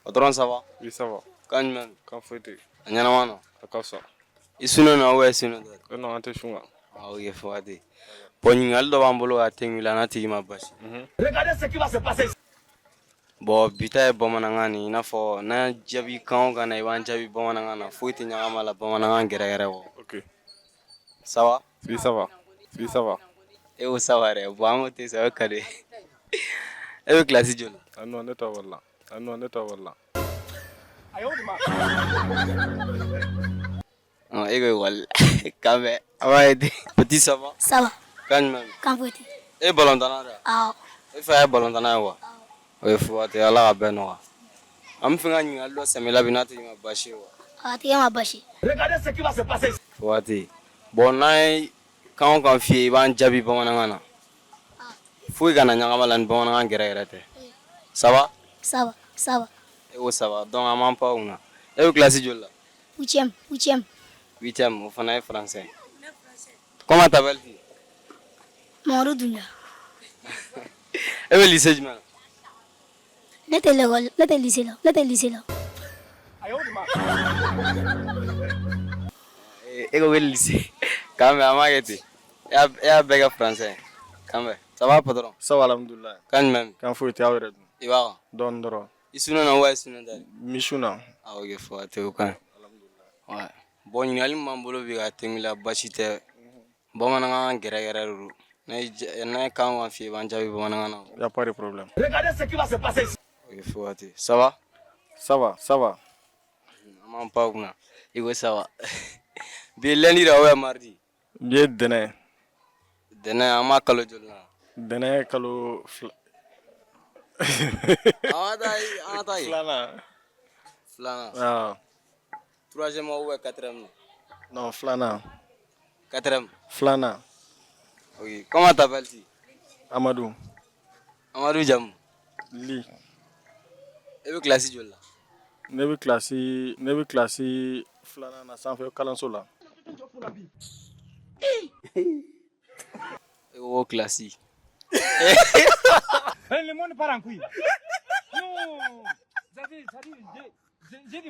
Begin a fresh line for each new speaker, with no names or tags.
Patron, ça va?
Oui, ça va.
Kan jumɛn?
Kan foyi tɛ.
A ɲɛnama nɔ?
A ka fisa.
I sunnen don ou sunnen tɛ?
E non, an tɛ sun kan.
Ah ok, fo ka ten. Bon, ɲininkali dɔ b'an bolo ka tɛnku la n'a tigi ma basi.
Regardez ce qui va se passer.
Bon, bi ta ye bamanankan nin, i n'a fɔ n'an y'an jaabi kan o kan na, i b'an jaabi bamanankan na, foyi tɛ ɲagami a la bamanankan gɛrɛgɛrɛ kɔ.
Ok.
Ça va?
Oui, ça va. Oui, ça va.
E ko ça va dɛ. Bon, an ko ten sa, o ye cadeau ye. E bɛ kilasi joli?
Ah non, ne tɛ ekɔli la. Ah non, ne tɛ ekɔli la.
Ɔ, e ko ekɔli la. K'an bɛn. A b'a ye ten. Petit, ça va?
Ça va.
Kan jumɛn?
Kan foyi tɛ.
E ye balontanna de ye wa?
Awɔ.
E fa ye balontanna ye wa? O ye fo waati, Ala ka bɛɛ nɔgɔya. An bɛ fɛ ka ɲininkali dɔ sɛmɛ la bi n'a tigi ma baasi ye wa?
A tigi ma basi.
Regardez ce qui va se passer.
Fo waati. Bon, n'an ye kan o kan f'i ye, i b'an jaabi bamanankan na. Foyi kana ɲagami a la ni bamanankan gɛrɛgɛrɛ tɛ. Ça va?
Ça va, ça va.
E ko ça va, donc an b'an pan o kunna. E bɛ kilasi joli la?
Huitième, huitième.
Huitième, o fana ye français. Comment t'appelles-tu?
Mamadu Dunbiya.
E bɛ lycée jumɛn na?
Ne tɛ l'école, ne tɛ lycée la, ne tɛ lycée la.
E ko ko lycée. K'an bɛn, an b'a kɛ ten. E y'a bɛɛ kɛ français ye. K'an bɛn. Ça va, patron?
Ça va, alhamdoulilah.
Kan jumɛn?
Kan foyi tɛ, aw yɛrɛ dun?
I b'a kan?
Dɔɔni dɔrɔn.
I sunnen na ou i sunnen tɛ?
N bɛ sun na.
Ah ok, fo ka ten, o ka ɲi. Ouais. Bon, ɲininkali min b'an bolo bi ka tɛnku la, basi tɛ. Bamanankan gɛrɛgɛrɛ de don. N'a ye kan o kan f'i ye, i b'an jaabi bamanankan na.
Y a pas de problème.
Regardez ce qui va se passer.
Ok, fo ka ten. Ça va?
Ça va, ça va.
An b'an pan o kunna. I ko ça va. Bi ye lundi de ye ou mardi?
Bi ye dɛnɛ ye.
Dɛnɛn, an b'a kalo joli la?
Dɛnɛ ye kalo fila.
An ka taa an ka taa yen.
Filanan.
Filanan.
Ah.
Troisième ou quatrième?
Non, filanan.
Quatrième.
Filanan.
Ok. Comment t'appelles-tu?
Amadou.
Amadou jamu?
Li.
E bɛ kilasi joli la?
Ne bɛ kilasi filanan na sanfɛ kalanso la.
E ko kilasi.
Le monde part en couille. Non. C'est-à-dire, j'ai